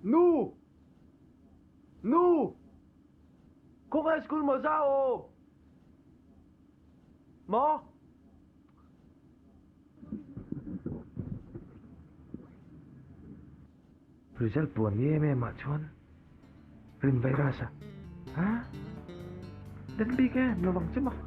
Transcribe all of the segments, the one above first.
Nu! Nu! Khawngaih school maw za aw? Maw? Result puan ni em em ah chuan rin virus a ha den bik em lo vang che maw.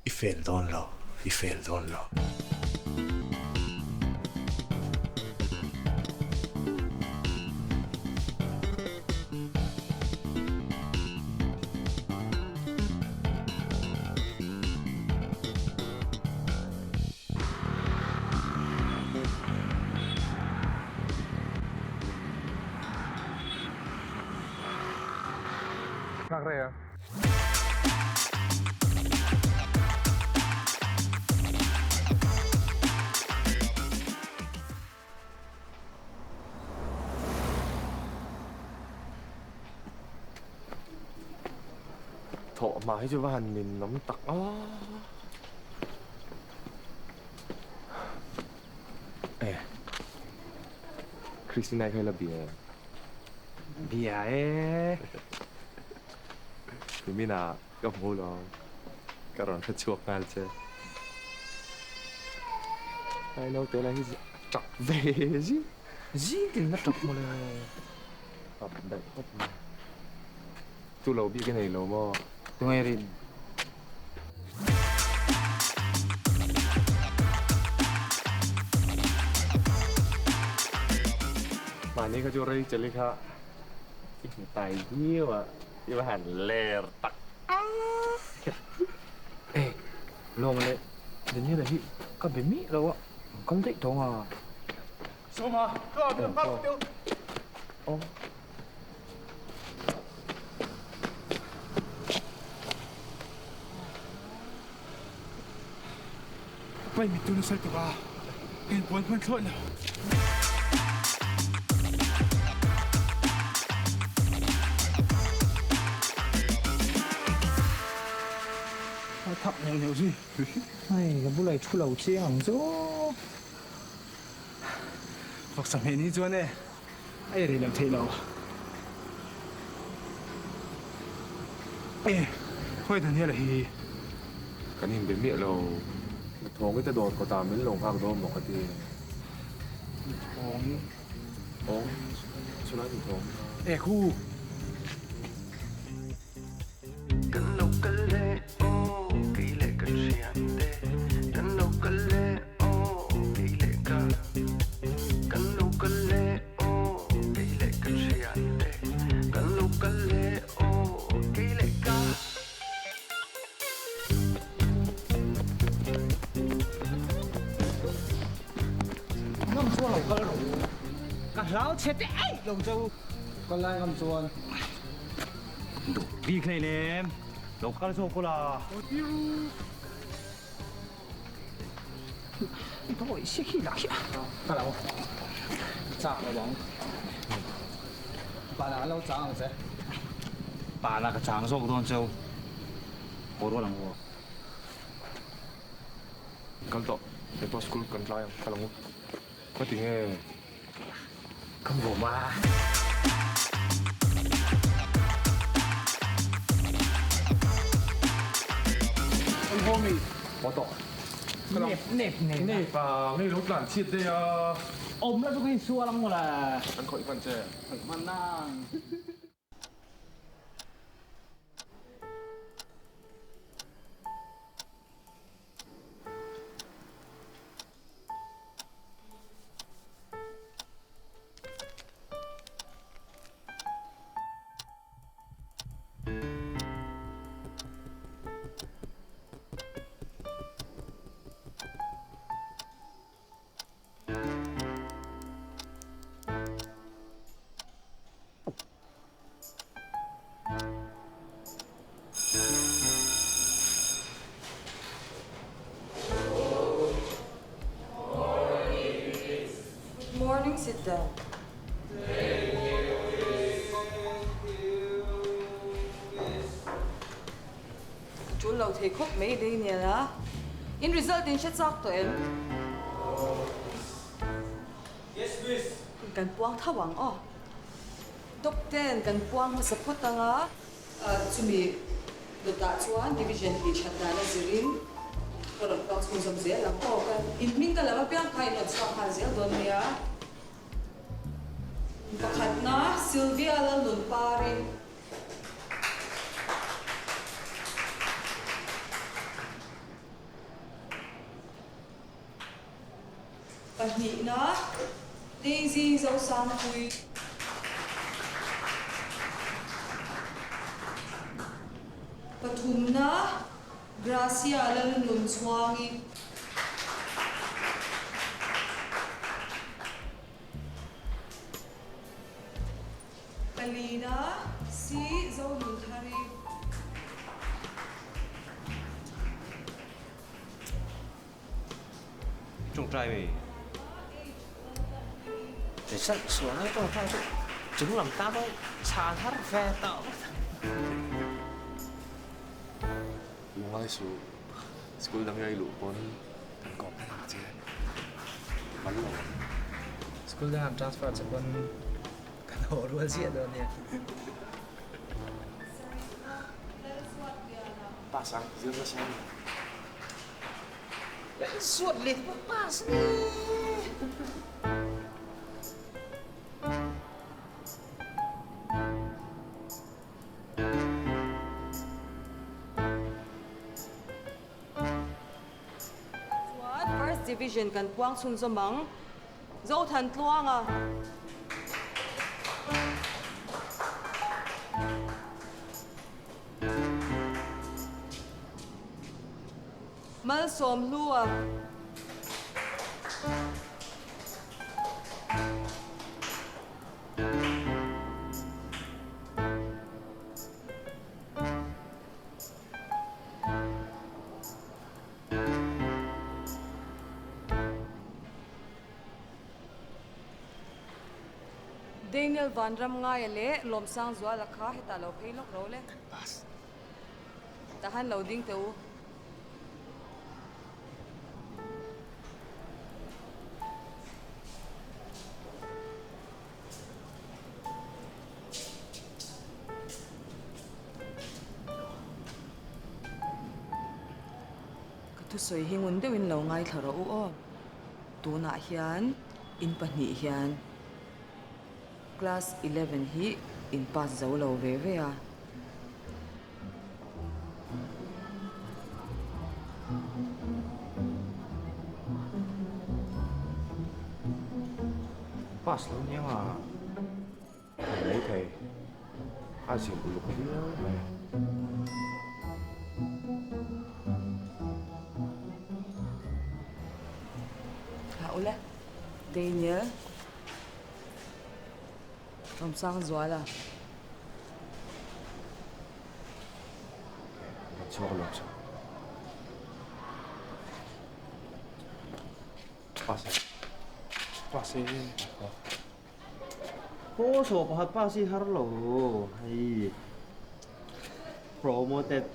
I fail dawn lo, i fail dawn lo. Nghak rei a. Thawh hma hi chu va han nin awm tak a. E Christina kha i la bia em? Bia e. Nimin ah ka hmu lo. Ka rawn hre chhuak nghal che. Ai naute lah hi a tap ve zing. Zing tin a tap mawle. Tap daih tawp mai. Tu lo bik a nei lo maw? Tunge rin? Mahni kha chu Rachel-i kha i hmu tai viau a, i va han ler tak a! Eh, lawm leh Daniel-a hi ka be miah lo a, an kal daih tawng a. Sawma, tlawm ila nghak deuh. Aw. Pai mittu na sal tuk a, ka in puan hman thlawt lo. A thak neuh neuh zui. Hei, ka bulah i thu lo chiang ang chu. Vawksa hmeh ni chuan e. A ei rih loh theih loh. E, khawi Daniel-a hi? Kan inbe miah lo. Thawng i te dawr kawtah min lo nghak dawn maw ka ti. Thawng i? Aw, chulai ni thawng. E khu! Kan lo kal e aw kei leh ka thiante Kan lo kal e aw kei leh ka Kan lo kal e aw kei leh ka thiante Kan lo kal e aw kei leh ka. Ngam chuan lo kal rawh u. Hlau chhe te eih lo che u. Kal lai ngam chuan. Duh bik hleinem. Lo kal zawk ula. Dawi si khi lah khi a. Ka lo chak lo ang. Panah an lo chang ang che. Panah ka chang zawk dawn cheu. Haw rual ang u. Kal tawh. Hei pawh school kan tlai ang. Kal ang u. Ka ti nge? Ka bawm a. An haw mi? Haw tawh. Nep nep nep. Nep a, ngei lo tlan chhiat daih a. Awm la chu ka insual ang mawle. An khawih hman che. Khawih hman nang. Good morning, sit down. Tul lo thei khawp mai Daniel a, in result in hre chak tawh em? Yes miss. Kan puang tho ang aw. Top ten kan puang hmasa phawt ang a. Chumi dawtah chuan division tih that dan a zirin ka rawn puang chhunzawm zel ang aw. Ka inhming ka lam apiang kha in rawn chhuak nghal zel dawn nia. Pakhatna Sylvia Lalnunpari. Pahnihna, Daisy Zosangpui. Pathumna, Gracia Lalnunchhuangi. Palina, C. Zonunthari. Tawngtai mi. Result suah ngai tawngtai chu chung lam ta pawh chhan har ve tawh. Lungai suh, school dang i luh pawn kan kawm reng ang che. Mal lo ang. School dang an transfer che pawn kan haw rual ziah dawn nia. Pass ang, zir nasa ang. Suat leh pawh pass ni. Chuan First Division kan puang chhunzawm ang. Zothan Tluanga. Malsawm Hlua. Daniel Vanramngaia leh Lawmsangzuala kha hetah lo phei lawk ro le. Tahan lo ding teh u. Ka thusawi hi ngun deuhin lo ngaithla rawh u aw. Tunah hian in pahnih hian class 11 hi in pass zo lo ve ve a. Pass lo nia nga. Thei mai thei. A zir uluk viau mai. Hah ule, Daniel. Lawmsangzuala. Rawn chhuak alawm chu. Pass e. Pass e. Aw saw pakhat pass hi har lo hei. Promoted.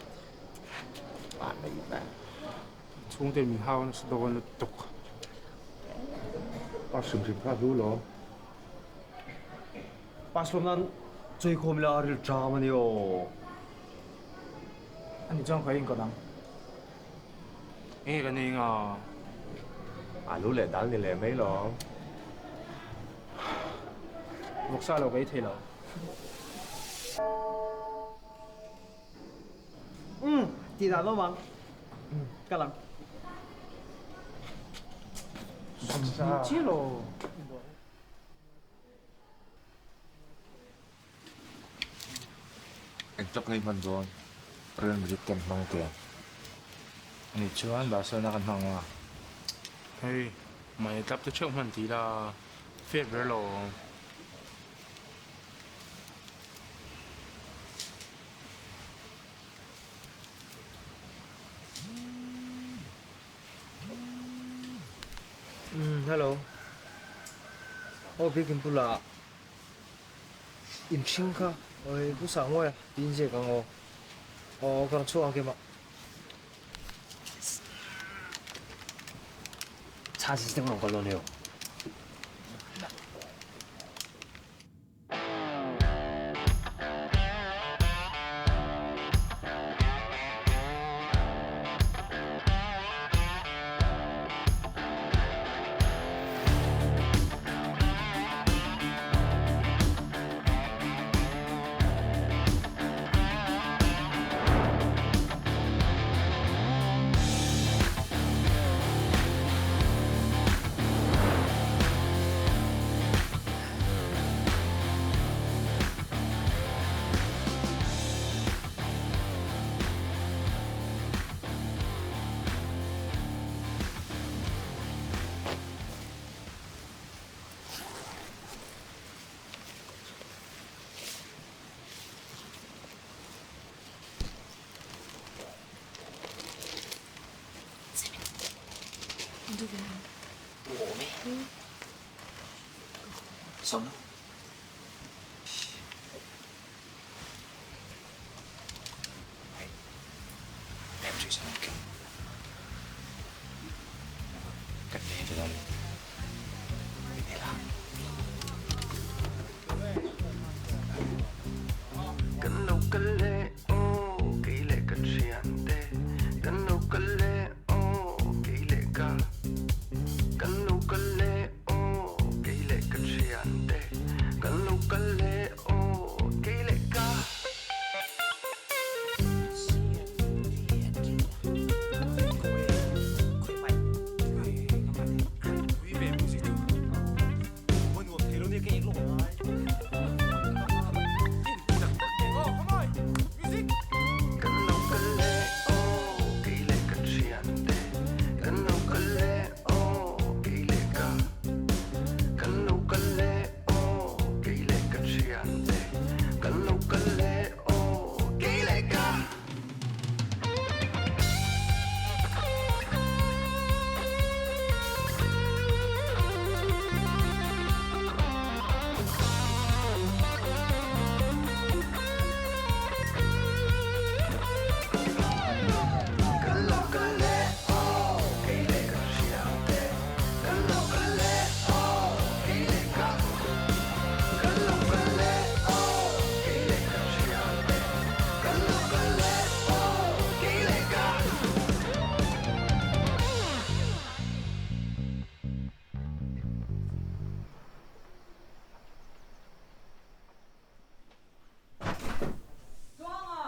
Ah nei ve. Chhungte min hau nasa dawn lutuk. Pass hrim hrim kha hlu lo. Pass lawm nan chawikhawm ila a ril ṭam a ni aw. Ani chuan khawi inkawt ang. Enge kan ei nga? Alu leh dal ni leh mai lo. Vawksa lo ka ei thei lo. Umm, tih dan awm ang. Kal ang. Vawksa. Chiah lo. Eng tak ngei hman dawn Real Madrid kan hmang teh ang. Ani chuan Barcelona kan hmang a. Hei, mahni club te theuh hman ti ila fair ber lo. Umm, hello. Aw biakin bulah in hring kha oi pu Sangmawia tiin ziak ang aw. Aw ka rawn chhuak ang kemah. Chhan system rawn kal dawn eo. Kan lo kal e aw kei leh ka thiante Kan lo kal e aw kei leh ka Kan lo kal e aw kei leh ka thiante Kan lo kal e aw kei leh ka. Kan lo kal e aw kei leh ka thiante Kan lo kal e aw kei leh ka Kan lo kal e aw kei leh ka thiante Kan lo kal e aw kei leh ka. Kan lo kal e aw kei leh ka thiante Kan lo kal e aw kei leh ka Kan lo kal e aw kei leh ka thiante Kan lo kal e aw kei leh ka. Tluanga!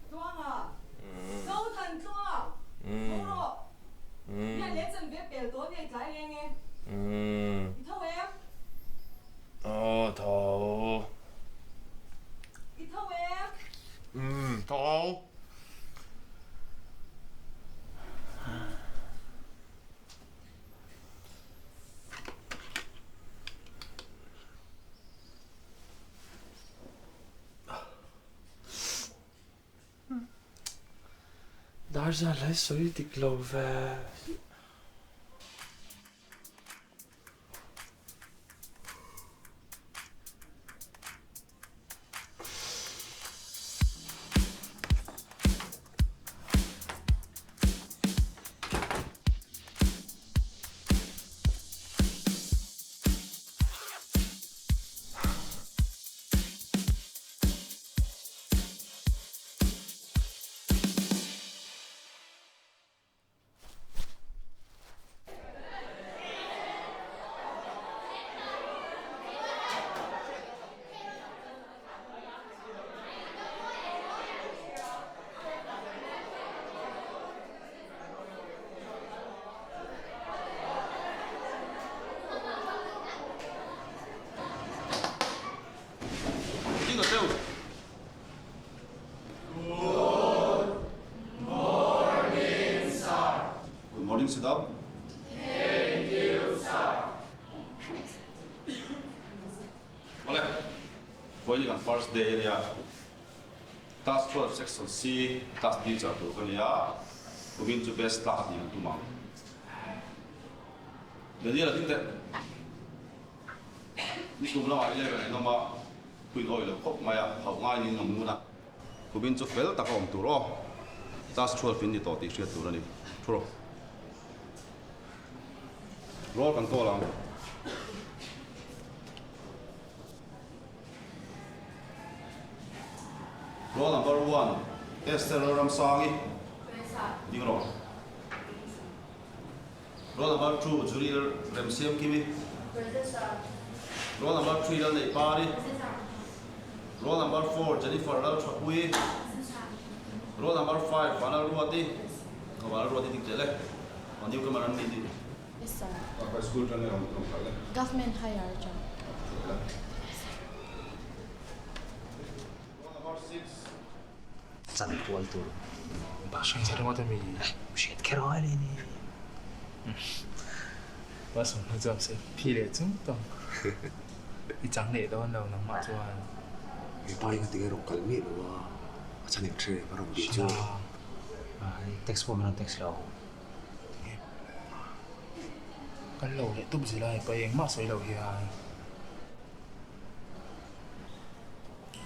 Tluanga! Zothan Tluang! Tho rawh! Hian leh chan ve pel dawn nge tlai leng e? I tho em? Aw tho. I tho em? Tho. Dar zan hlai sawi dik lo ve. Good morning sit up. Thank you sir. Awle, vawiin kan first day ania, class 12 section C class teacher tur ka nia, kumin chu best class nih an tum ang. Daniel a ding teh. Nikum lamah 11 an awm a, Queen awih lo khawp mai a, hauh ngaiin in awm ngun a. Kumin chu fel tak a awm tur aw. Class 12 in ni tawh tih hriat tur a ni. Thu rawh. Roll kan call ang. Roll number one, Esther Ramsangi. Ding rawh. Roll number two, Julie Remsiamkimi. Roll number three, Lalneihpari. Roll number four, Jennifer Lalthapui. Roll number five, Vanlalruati. Aw Vanlalruati dik zel e. Aw newcomer an ni tih. Yes sir. Aw school tan nge awm khalh le? Government higher atang. Roll number six. Chan kual tur Bus an ringawt a mi? Hriat kher a ni ni. Bus awm hnu chuan se phi leh chung tawng i chang leh dawn lo nangmah chuan. He pa hi nga tinge rawn kal miah lo a, a chhan in hre a rawn bih chu. Text pawh min rawn text lo. Kal lo leh tup zela he pa engmah sawi lo hian.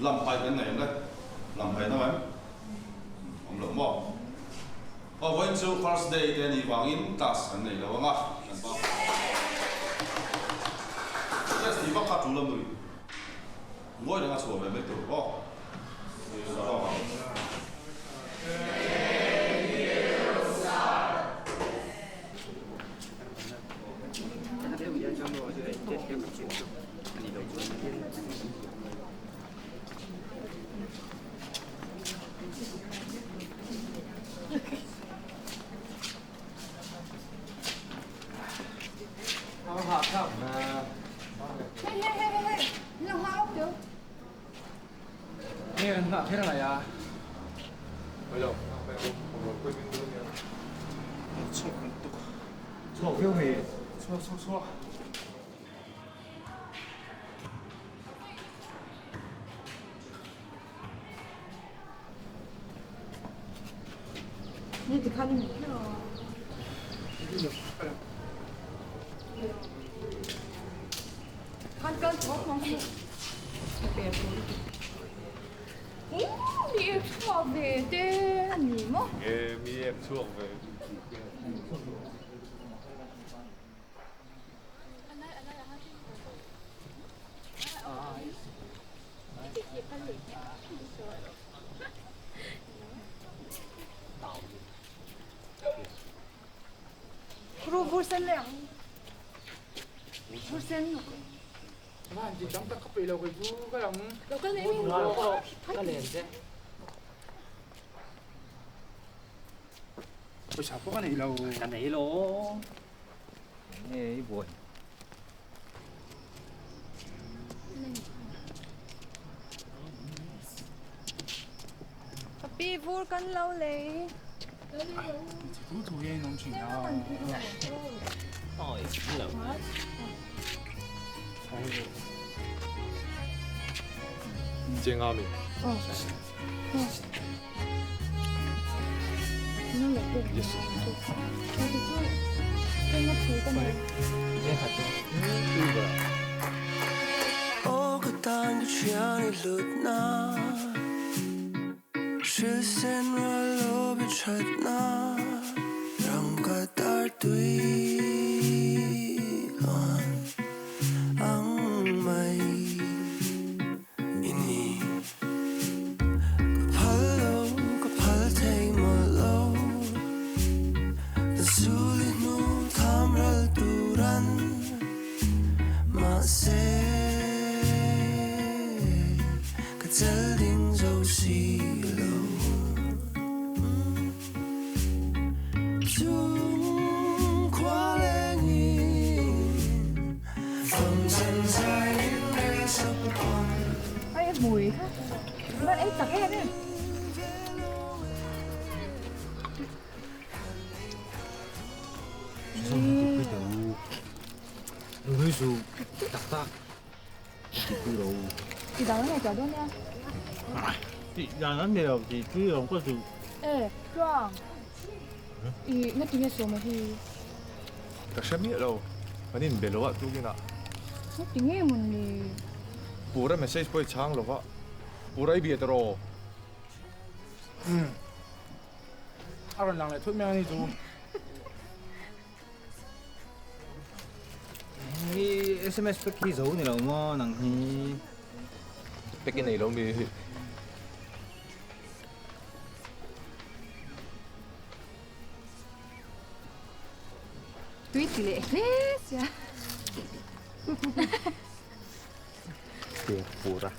Lam phai kan nei em le? Lam phai na em? Awm loh maw? Aw vawiin chu first day te anih vangin class kan nei lo ang a, kan pa. Yes tih vak kha tul a nui. Ngawi reng a chhuah ve mai tur aw. Tawk ang. Ni tikhan i mi kher a. Khan kal chhuak mang chu Mi ek chhuak ve te a ni maw? Nge mi ek chhuak ve. Pawisa pawh ka nei lo. Ka nei lo. Nge i buai. Ka pi vur kan lo lei. Thu thu hian in awm thin a. Awi lo. Chenga mi. Aw. Yes. Aw ka tan ka thian i hlut na Hrilh sen rual lo bi that na Ram ka tar tui luan ang mai i ni. Ka phal lo, ka phal thei mawlh lo Ka sul i hnu tham ral tur an Mahse ka chel ding zo si lo Chung khua lengin Fam chan zai in rel sak pawn. Ai mùi kha Bạn ấy tặc em ấy. Ti dang nge chah dawn nia. Tih dan an nei lo tih tui lo ka duh. E, Tluang. I nga tinge sawma hi? Ka hre miah lo. Kan inbe lo a tukin ah. Nga tinge mawn le? Pura message pawh i chhang lo va. Pura i bia tawh. Umm. A rawn lang leh thut mai a ni chu. Hi sms pek hi zo ni lo maw nang hi. Pek i nei lo mi. Tui ti leh hle sia. Tia pura.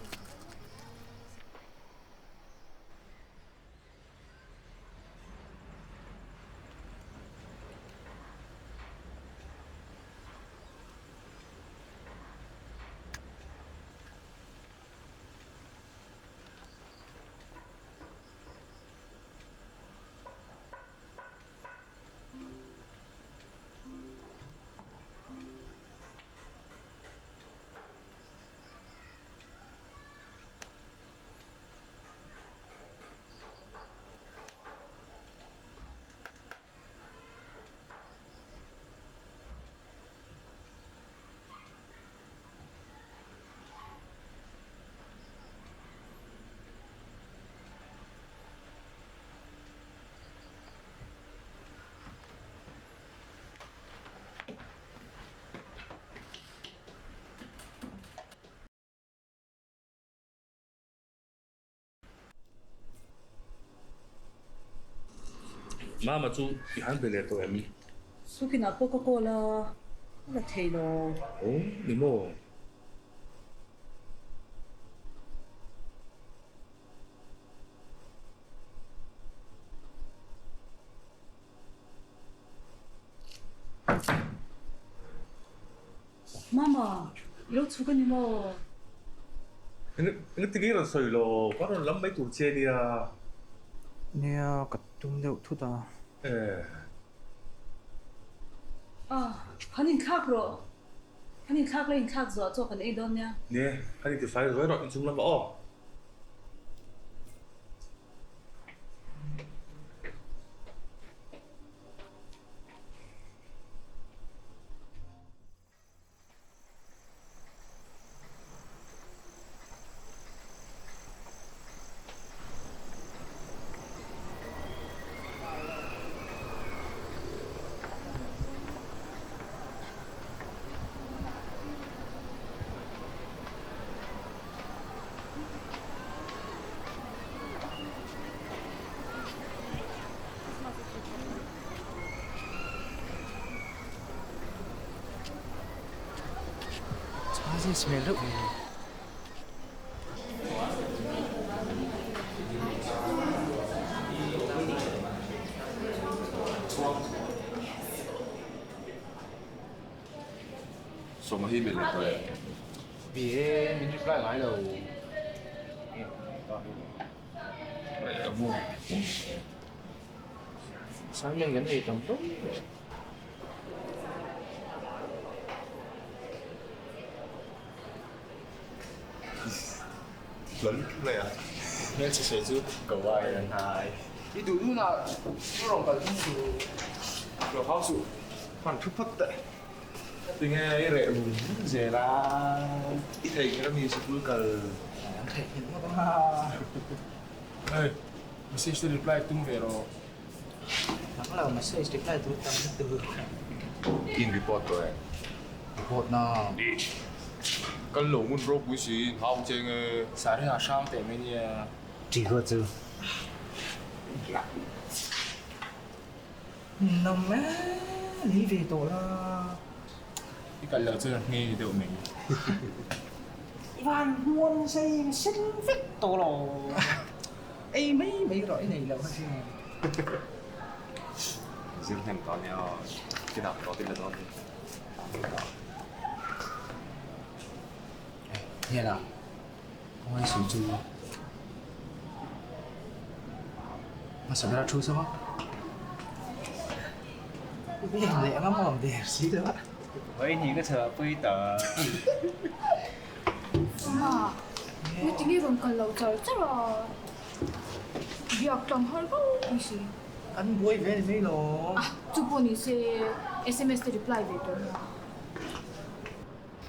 Mama chu i han be leh tawh em? Sukinah pawh ka call a, a la thei lo. Aw, ni maw? Mama, i lo chhuk a ni maw? Engati nge i rawn sawi lo? Ka rawn lam mai tur che a nia. Nia, ka tum deuh thut a. Eh. Ah, han inthlak rawh. Han inthlak la inthlak zuah chaw kan ei dawn nia. Nia, han intifai ruai rawh inchung lamah aw. Chazes hmel deuh ve. Sawma hi min leh tawh e. Bi e, min reply ngai lo. Assignment kan ei tam tawp leh. Lal lutuk mai a. Hmelchhe sawi chu ka vai an hai. I duh duhna rawn kal tum chu lo hau suh. Hman thu phawt teh. Tinge i reh vum vum zel a, i theihnghilh ami sikul kal? An theihnghilh ngawt ang a. Hey, message te reply tum ve rawh. Nang lo message reply tur tam lutuk. In report tawh em? Report na. Kal lo ngun ropui si in hau cheng e. Sari ah hrang teh mai nia. Ṭi khaw chu. Nam e, lei ve tawh la. I kal loh chuan a nghei deuh mai. I van hmuam sei sen vek tawh lo. Ei mai mai rawh i nei loh kha sin. Zir hnem tawh ania aw, kinah ka tawh la dawn ni. Hela, khawngaih sawi chu hmasa bera thu saw a. Eng leh anga maw der si lo a. Vaihnih ka chhuah pui ta. Ma, ngatinge rawn kal lo char char a? Biak tlang har ropui si. Kan buai ve ni mai lo. Ah, chu pawh ni se sms te reply ve tawh nia.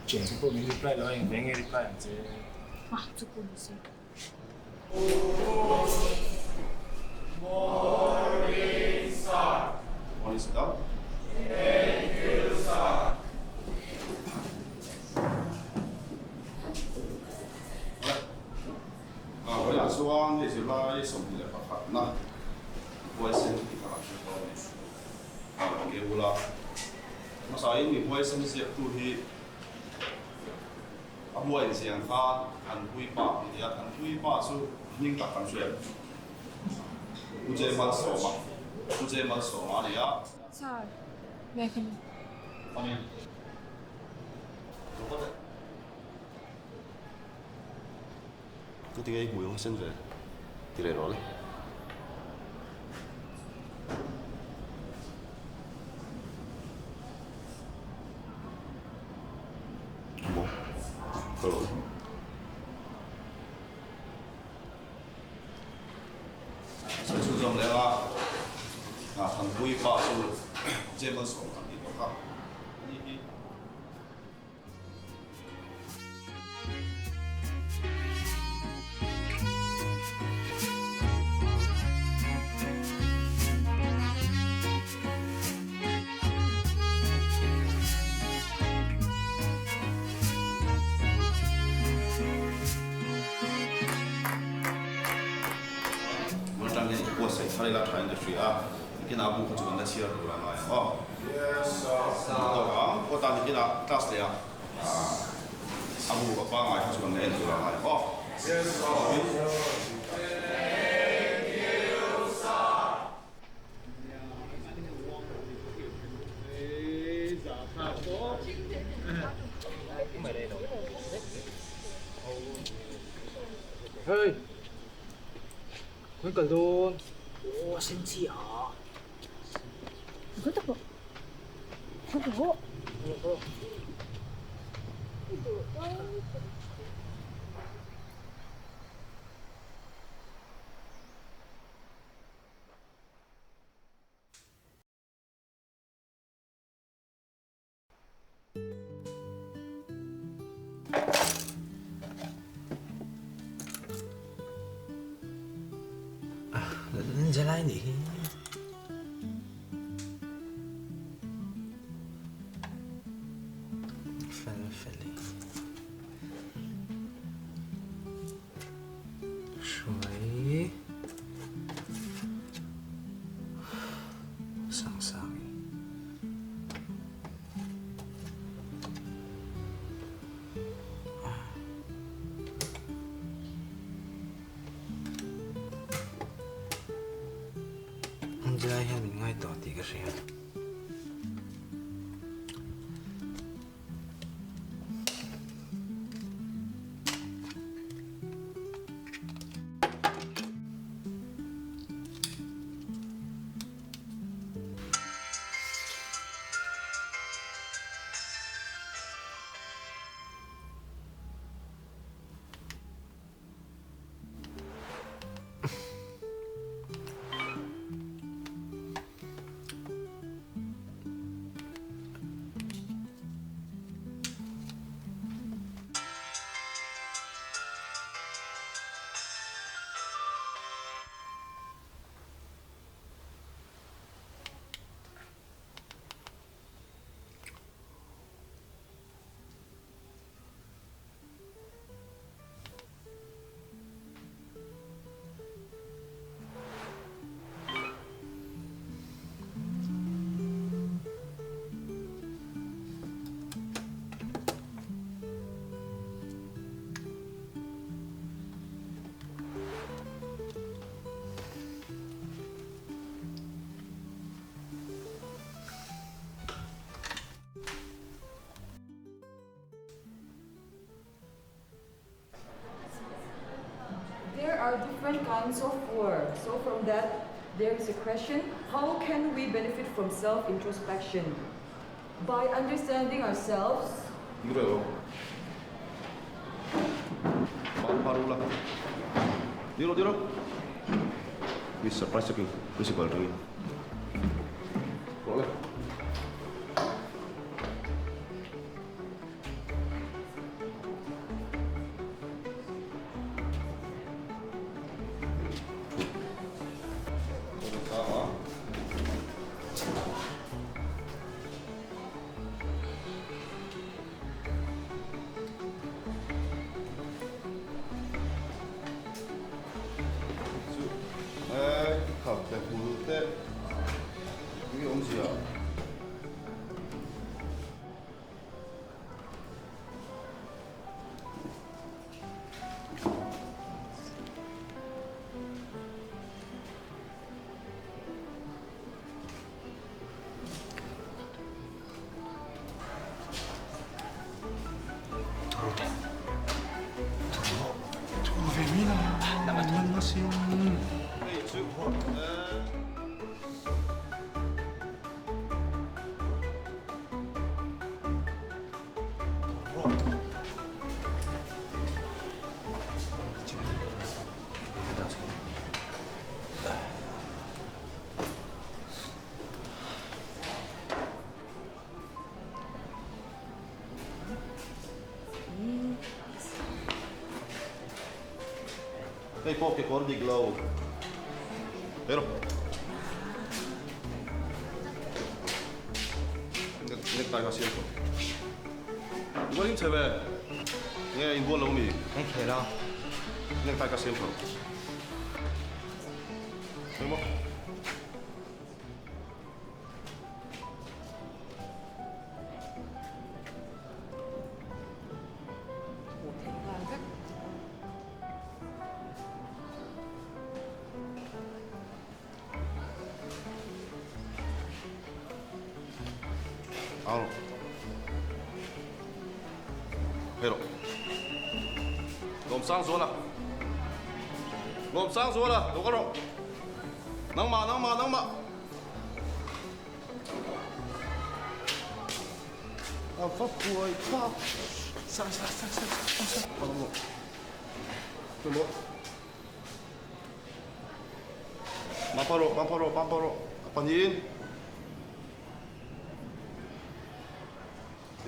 Cheng pawh min reply lo a eng veng nge reply ang che. Ah, chu pawh ni se. Morning sir. Morning sir. Thank you sir. Vawilah chuan hei zirlai 21 na huaisen tih kha kan hre dawn a ni. Nge bula hmasain mi huaisen ziaktu hi a huain ziang khan Thanpui pa tih nia, Thanpui pa chu hming tak kan hriat Pu J Malsawma, Pu J Malsawma a ni a. Sir, may I come in? Come in. Lo va teh. Ka ti ngei hmui awm sen ve ti leh rawh le. Maw ka rawh le. Sawi chhunzawm leh a, Thanpui pa chu James awm kan tih tawh kha. Ani hi. Tun atangin i buatsaih thar ila thain ka hria a, nikinah bu kha chu kan la chhiar tur a ngai ang aw. Tawk ang, aw tan nikinah class leh ah a bu a pangai kha chu kan la en tur a ngai ang aw. Hey! Kan kal dawn. Aw a sen chi a. Ka tak pawh. Ka pawh. Zalai nih hi. Fel fel i. Hruai. Sang sang i. Angela hian min ngai tawh tih ka hria. different kinds of work. So from that, there is a question, how can we benefit from self-introspection? By understanding ourselves. Ding rawh. Ding rawh, ding rawh. Mi surprise takin principal atangin. Rawh le. Hei pawh kekawr dik lo. Hei rawh. Necktie kha siam tawh. Inbual in chhe ve. Nge inbual lo mi? Kan khel a. Necktie kha siam tawh. Engmaw? Au. Hei rawh. Lawm sang zual a. Lawm sang zual a, lo kal rawh. Nangmah, nangmah, nangmah. A va buai thlak. Sa sa sa sa sa sa. Mapa rawh, mapa rawh, mapa rawh. A pahnihin.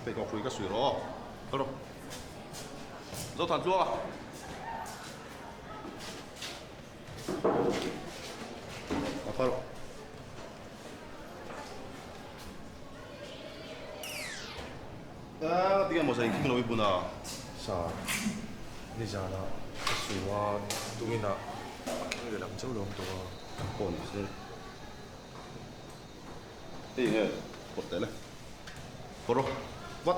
I peih kawk hrui ka suih rawh aw. Kal rawh. Zothan tluang a. Mapa rawh. A tinge maw zain khing lo i bun a? Sa, nizanah ka su a, tuminah a khing leh lam chauh lo awm tawh a. Ka phone se. Hei nge phawt teh le. Phawt rawh. Vat.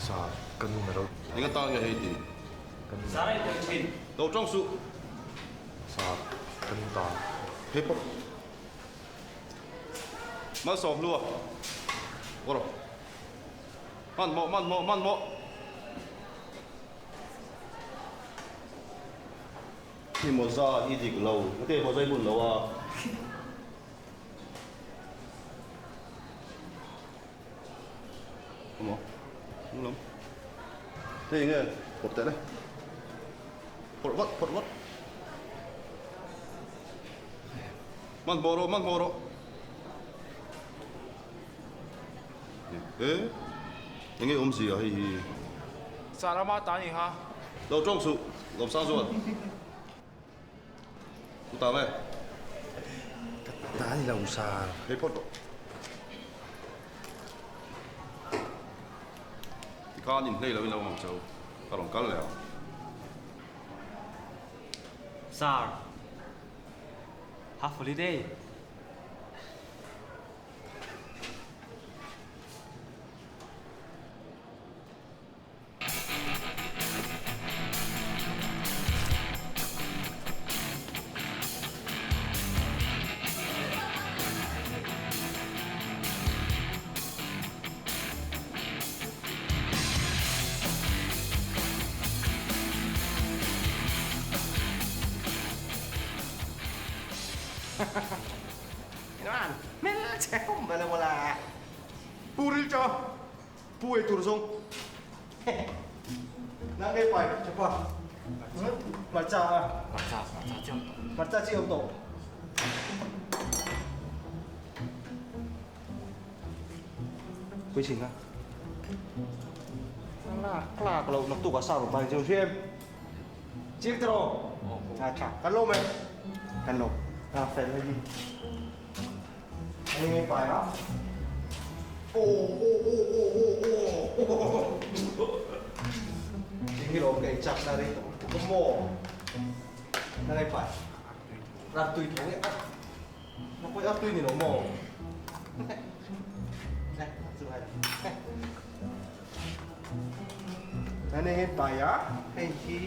Sa, ka nu na lo. Eng atan nge hei ti? Ka nu. Sa rei tawh thin. Lo tawng suh. Sa, ka nu ta. Hei phawt. Malsawm hlua. Aw rawh. Hmanhmawh, hmanhmawh, hmanhmawh. I mawza i dik lo. Engte mawza i bun lo a? Awmaw? Hnung lam. Hei enge phawrh teh le. Phawrh vat, phawrh vat. Hmanhmawh rawh, hmanhmawh rawh. E, enge awmzia hei hi? Sa rama ta ni kha. Lo tawng suh, Lawmsang chuan. U ta nge? Ka ta ni lo sa. Hei phawt rawh. Tikhan inhlei loin lo awm ang chau. Ka rawn kal leh ang. Sir. Half holiday. Ivan hmelchhe awm ve lo la. Pu Rilcha, Pu ei tur zawng. Nang ei pai chapa. Hmarcha a. Hmarcha, hmarcha chi awm tawh. Hmarcha chi awm tawh. Pui chhin a. Lak lak lo naktuk ah sa rawn pai ang che hriam. Chiang tiraw? A tha. Kan lawm e. Kan lawm. A fel hei hi. Hei nge pai a. Aw aw aw aw aw aw. Eng nge lawm ka ei chak na rei tawh lutuk a maw. Na nge pai. Rak tui tho nge a. Na pawi a tui ni lo maw. Nè, này hiện tại á, hei hi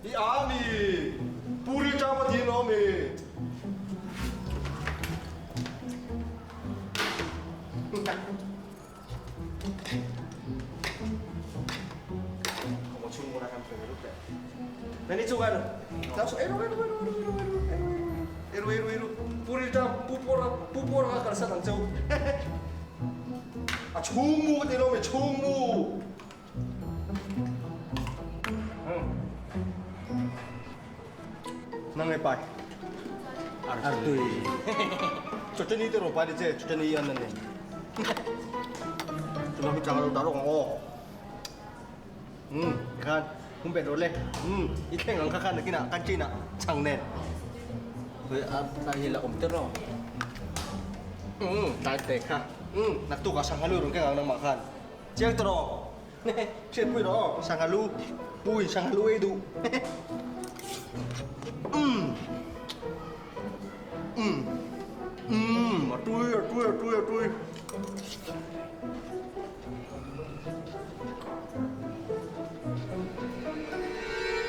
I a mi, puri chama thi no mi. Nani chu kan Eru eru eru puri ta pupora pupora ka kalsan ang cheu a chhung mu ka ti lo mi chhung mu Nang nge pai Artui Chawchani te rawh pai ni che chawchani an ani Chuvang hi chang alo dah rawk ang aw Umm tikhan hum bet rawh le umm i thleng ang kha khan nakinah canteen ah chhang nen Khawi a tlai hi la awm te rawh Umm tlai te kha umm naktuk ah sangha lu rawn keng ang nangmah khan Chiang ta rawh Hriatpui rawh aw sangha lu pu in sangha lu ei duh Umm umm umm a tui a tui a tui a tui.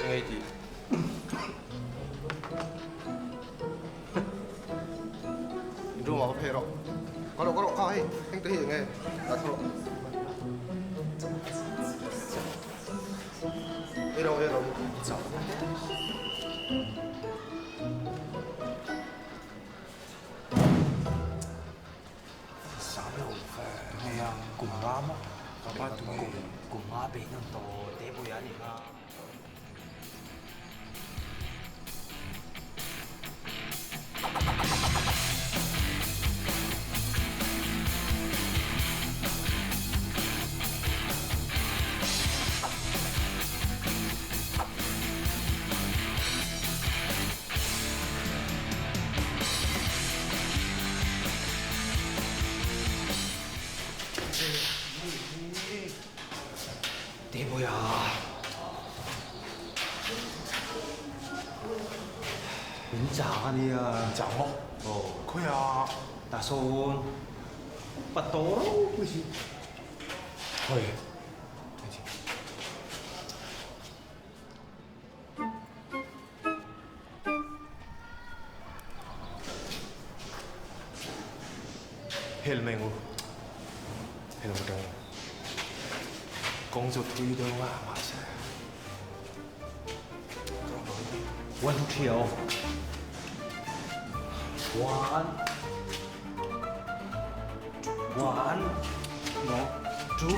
Engei tih? In room ah va phei rawh. Ka rawh ka rawh kha hei heng te hi enge dah thla rawh. Ei rawh ei rawh. Sam lo ve nge a kum nga maw ka pa tu kum kum nga bei nawn tawh te pawh a ni kha. Tebawiha. Min chang a nia. Min chang maw? Aw. Khawiah? Tah sawn pa tawh ropui hi. Khawi? Hel mai ngu. Hel mai tang. Kawng chu thui deuh a mahse. One two three aw. One. One. No. Two.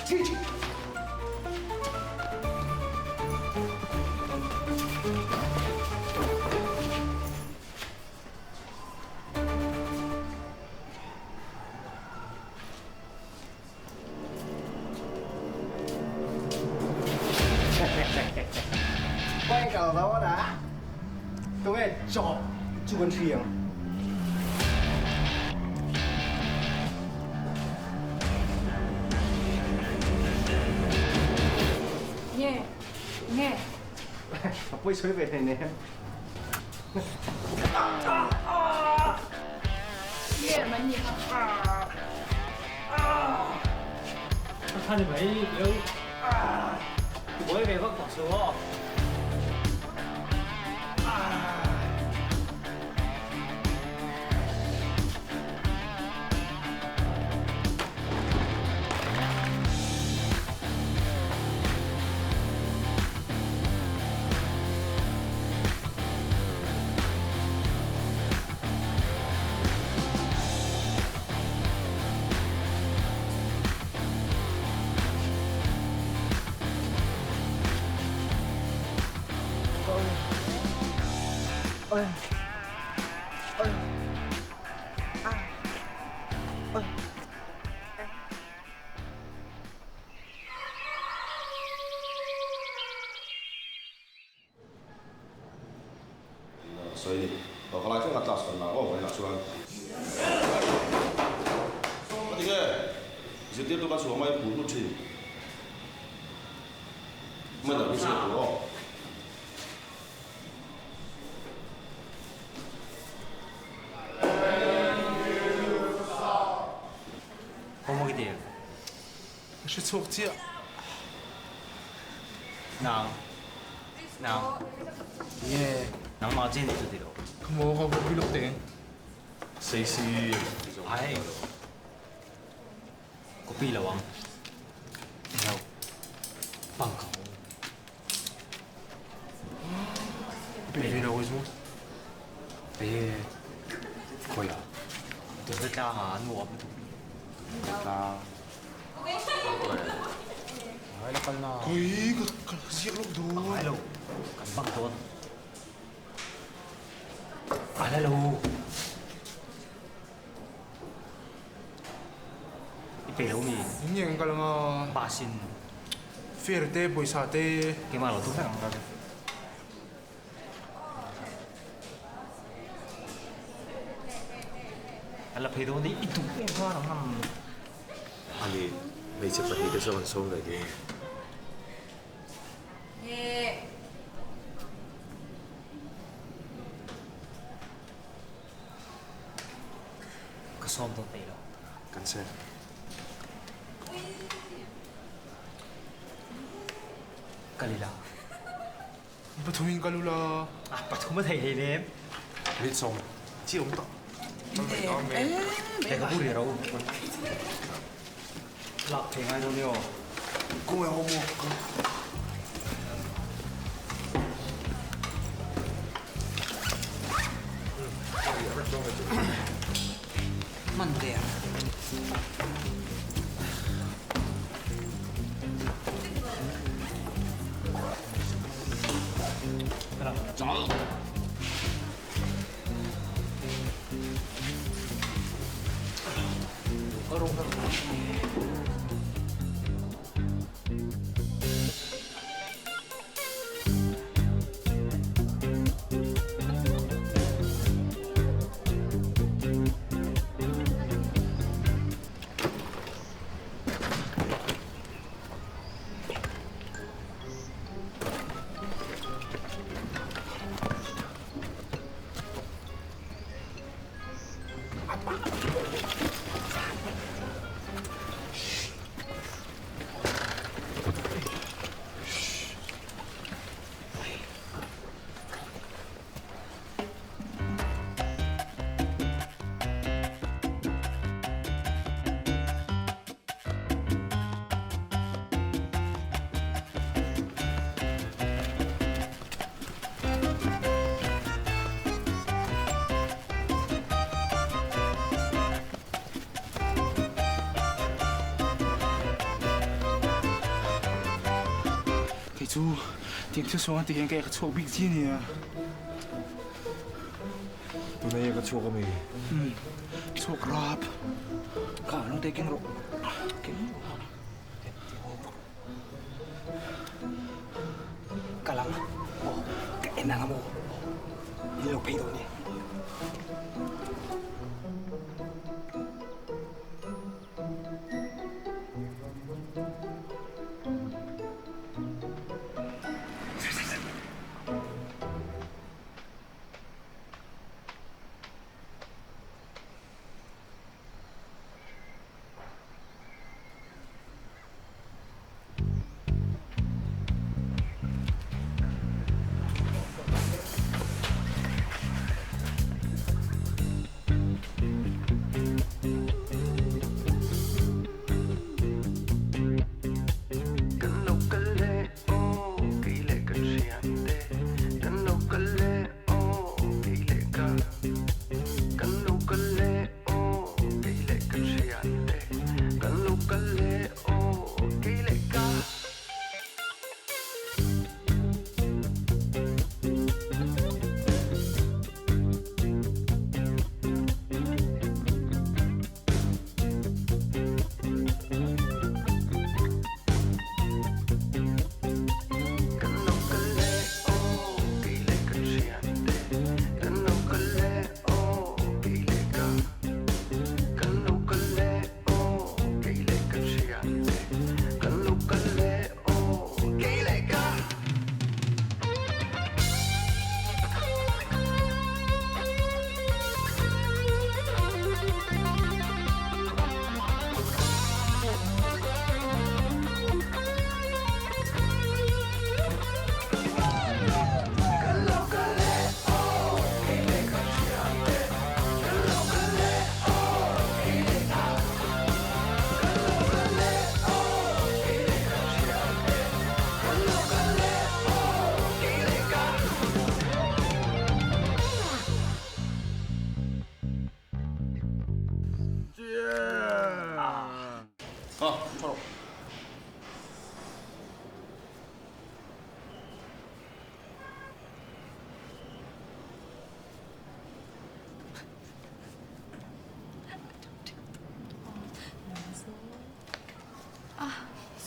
Three. Quay cầu đó đã. Tôi nghe chọn chu Văn Thiềng. Nge nge. A pawi sawi ve hlei nen. Nge man ni kha. A tha ni mai leu. Buai ve vak tawh suh aw. Sawi ni. Aw ka lai thleng a class kan la aw vawiinah chuan. Ka ti nge? Zirtirtu kan chhuah mai phur hlut thin. Madam hi hriat tur aw. Homework i ti em? Ka hre chhuak chiah. Nang. Nang. Nge. Nangmah chiah ni chu ti lo. Ka maw ka vawk biluk teng. Saisi. Ai. Copy lo ang. Englo. Bang ka haw. Pe ve lo chu. Pe. Khawi ah. Tuna tlang ah an uap lutuk. Tuna tlang. Ngai la kal na. Khawi ka kal ziak lawk dawn. Ngai lo. Kan bang dawn. A la lo. I pe lo mi? Eng nge kan kal anga? Bus in. Fare te, pawisa te. Keimah lo tum vek ang. A la phei dawn i i duh em khan ang ang. Ani hmeichhe pahnih te chuan an sawm leh ding. Ka sawm dawn peih lo. Kan che. Kal ila. Pathumin kal ula. A pathum a thei hlei lem. Mit sawm chi awm tawh. Lehkhabu ri ro. Lak thei ngai dawn emaw. Kawng e homework ka. Hman der. Kei chu tiang thil suang ti hian ka ek a chhuak bik chi ania. Tuna i ek a chhuak ami? Umm, chhuak rap. Kha lo te keng rawh. Keng rawh. Ka lang aw, ka en ang amaw. In lo phei dawn e.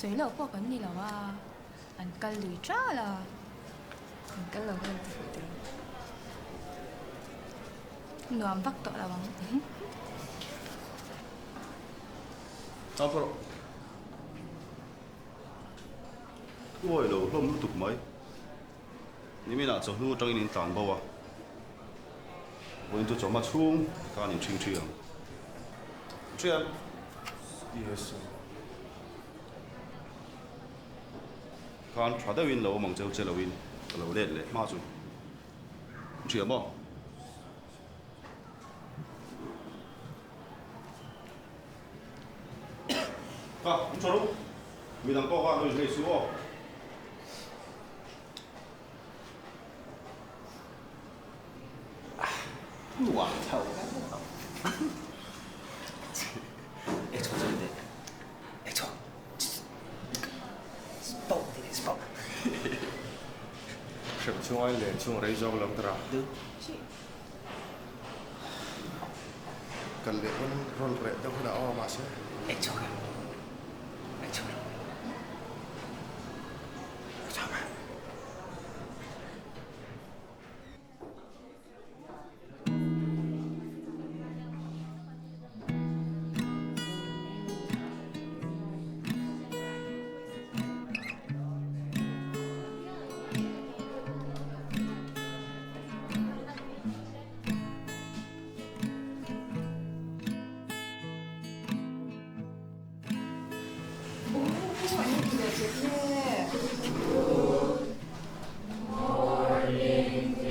Sawi loh pawh kan ni lo a, an kal lui ṭal a. An kal lo khan ti fuh teh ang. Nuam vak tawh lo ang. Chau rawh. Thuawi lo hlawm lutuk mai. Niminah chawhnu atangin in tlan bo a, vawiin chu chawhma chhung khan in ṭhing ṭhi ang. Ṭhian. Yes sir. Khan ṭha deuhin lo awm ang cheu che loin ka lo let leh hma chu. Ṭhian maw? Kha, in ṭha ru. Midang pawh khan lo inhmei suh aw. Nuam tho. Ek chho chho teh. Ek chho. Spau ti teh spau. Hrep chhunga i len chhung rei zawk lo tara. Kal leh pawn rawn reh deuh hunah aw mahse. Ek chho ka. Ek chho.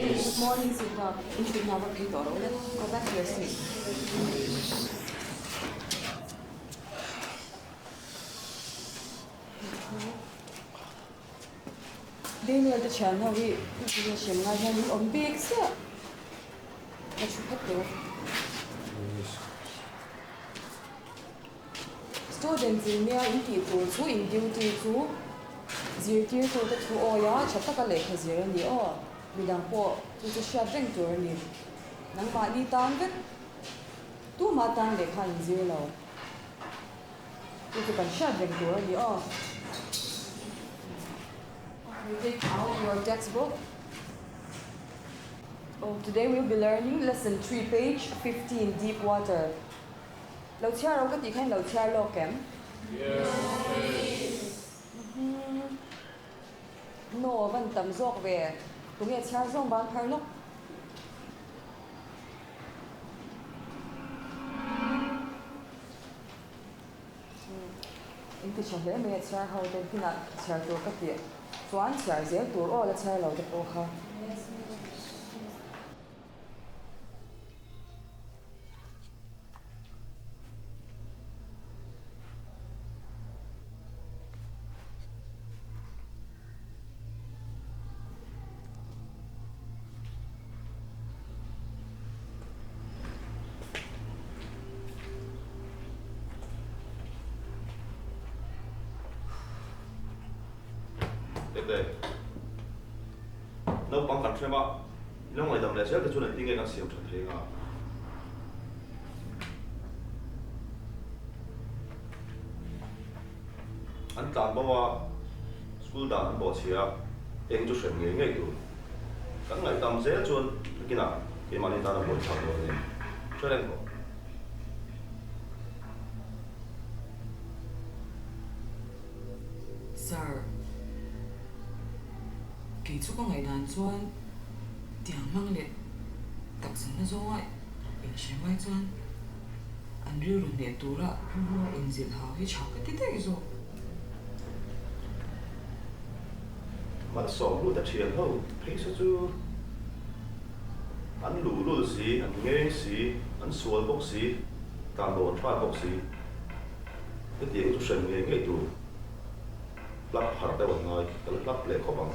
Good morning Silva, in thutna va phei tawh ro le, go back to your seat. Daniel te thian ho hi hetiang hriam ngai hian min awm bik chiah, ka thu phat teh u. Student zirnia in tih tur chu in duty chu zirtirtute thu awia tha taka lehkha zir a ni aw. Midang pawh chu chu hriat reng tur a ni. Nangmahni tan vek tumah tan lehkha in zir lo. Chu chu kan hriat reng tur a ni aw. You take out your textbook. Oh, today we'll be learning lesson 3 page 15 deep water. Lo chhiar ro ka tih khan lo chhiar lawk em? Yes miss. No, van tam zawk ve. Tunge chhiar zawng ban phar lawk. In ti tha hle mai a chhiar ho te kinah chhiar tur ka tih chuan chhiar zel tur aw la chhiar lo te pawh kha. Yes miss. Tete. Naupang kan hrem a, i lo ngaihdam leh zel te chuan engtin nge kan siam tha thei anga? An tlan bo a, school dan an bawhchhia a, eng chu hrem ngei ngei tur. Kan ngaihdam zel chuan nakinah keimahni tan a buaithlak dawn a ni. Hre reng rawh. Sir, kei chu ka ngaihdan chuan tiang hmang leh taksa na zawnga inhre mai chuan an rilru hneh tura inzilh hau hi tha ka ti daih zawk. Malsawm lut a thian ho phei se chu an luhlul si, an ngeng si, an sual bawk si, tlanbo an hrat bawk si. Hetiang chu hrem ngei ngei tur hlap harh deuh an ngai, ka la hlap leh khawp ang.